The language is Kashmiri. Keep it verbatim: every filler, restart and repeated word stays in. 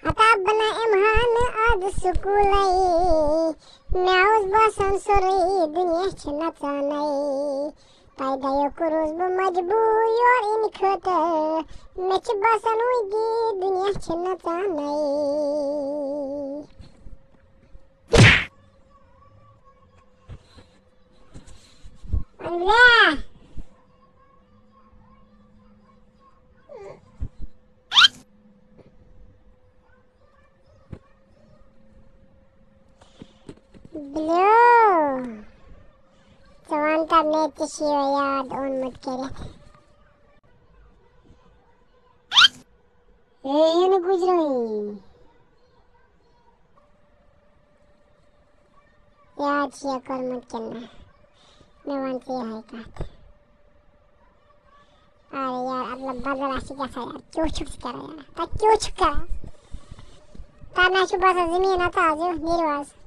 ہتا بہٕ نہ یِمہٕ ہا نہٕ آز سکوٗلَے، مےٚ اوس باسان سورُے دُنیا چھِ نَژانَے۔ پیدایو کوٚرُس بہٕ مجبوٗر یور یِنہٕ خٲطرٕ، مےٚ چھِ باسان وٕنہِ دُنیا چھِ نَژانَے۔ اَنزا۔ بلیو، ژٕ وَن تہٕ مےٚ تہِ چھُ یہِ یاد اوٚنمُت کٔرِتھ۔ اے، یہِ نہٕ گُزرٲنی۔ یاد چھُ یہِ کوٚرمُت کِنہٕ نہ؟ مےٚ وَن ژٕ یِہوٚے کَتھ۔ اَرے یار، اَدٕ بدل آسہِ گژھان یار، کیٛاہ چھُکھ ژٕ کَران یار؟ تَتہِ کیٛاہ چھُکھ کَران؟ تَتہِ نہ چھُ باسان زٔمیٖن ہا تازٕ، نیٖرِو حظ۔